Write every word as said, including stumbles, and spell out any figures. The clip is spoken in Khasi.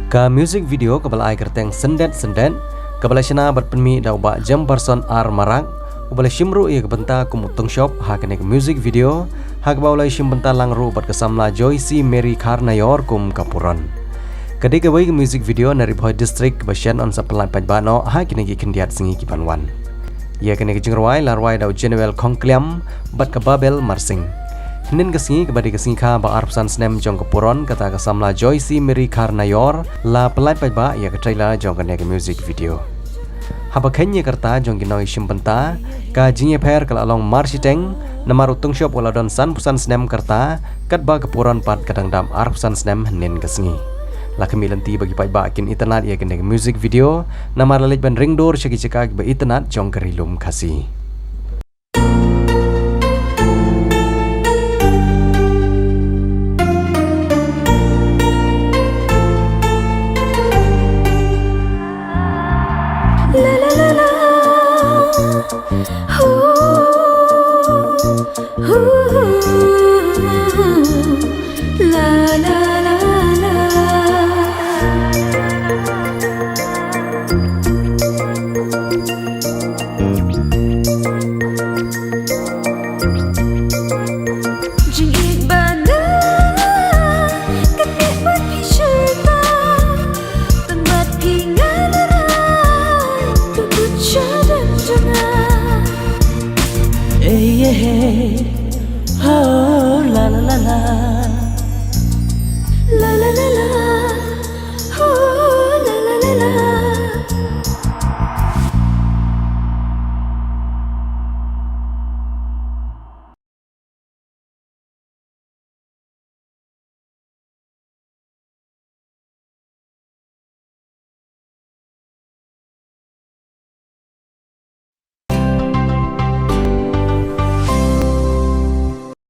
Ka music video kaba la ai kyrteng Syndet Syndet, kaba la shna bad pynmih da u Bah Jemberson R Marak, uba la shim ruh ïa ka bynta kum u tungshop ha kane ka music video, ha kaba u la shim bynta lang ruh bad ka samla Joyce Mary Kharnaior kum ka puron. Ka dei kawei ka music video na Ri Bhoi District kaba shen yn sa pynlait paidbah noh ha kine ki khyndiat sngi ki ban wan. Ïa kane ka jingrwai la rwai da u Jenuel Khongkliam bad ka Babel Marsing. Hynnin ka sngi kaba dei ka sngi kha ba arphew san snem jong ka puron kata ka samla Joyce Mary Kharnaior la pynlait paidbah ïa ka trailer jong kane ka music video. Haba kheiñ ïa ka rta jong ki nongshim bynta, ka jingïapher ka la long marshiteng, namar u tungshop u la don sanphew san snem ka rta, katba ka puron pat ka dang dap arphew san snem hynnin ka sngi. La khmih lynti ba ki paidbah kin itynnad ïa kane ka music video, namar la leit ban ring dur sha ki jaka kiba itynnad jong ka Ri Lum Khasi.